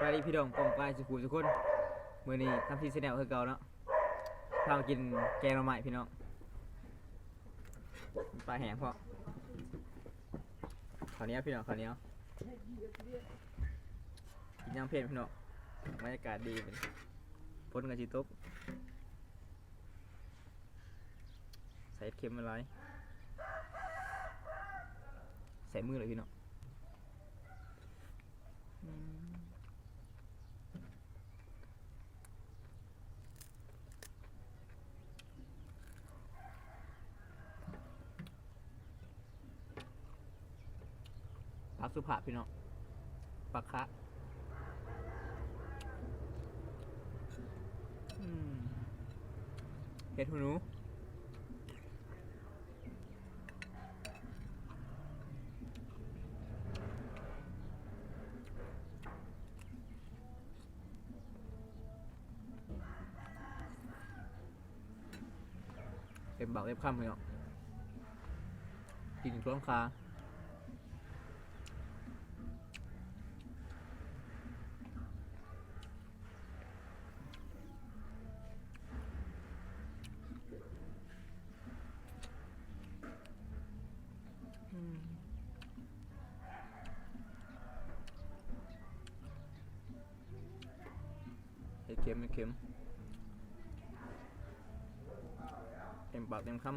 ສະບາຍດີພີ່ນ້ອງປ້ອງປາຍສູ່ຜູ້ສູ່ຄົນ. ມື້ນີ້ທຳທີ່ແຊນແນວຄືເກົ່າເນາະ ພາມາກິນແກງໜໍ່ໄມ້ພີ່ນ້ອງ. ປາແຫ້ງພ້ອມ ເຂົ້າໜຽວພີ່ນ້ອງ ເຂົ້າໜຽວ ກິນຍາມເພນພີ່ນ້ອງ. ບັນຍາກາດດີ ຝົນກໍຊິຕົກ. ໃສ່ເຫັດເຂັມຫຼາຍໆ ໃສ່ມືເລີຍພີ່ນ້ອງ. ອືມ ຜັກສຸພາບພີ່ນ້ອງ ຜັກຄະ. ອືມ ເຫັດຫູໜູ. ເຕັມປາກເຕັມຄຳເລີຍເນາະ ກິນທ້ອງຄາ. ອືມ ເຫັດເຂັມ ເຫັດເຂັມ ເຕັມປາກເຕັມຄຳ. ອືມ.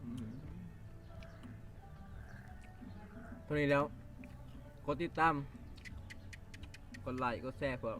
ອືມ ເທົ່ານີ້ແລ້ວ ກົດຕິດຕາມ ກົດໄລ ກົດແຊ ເພື່ອ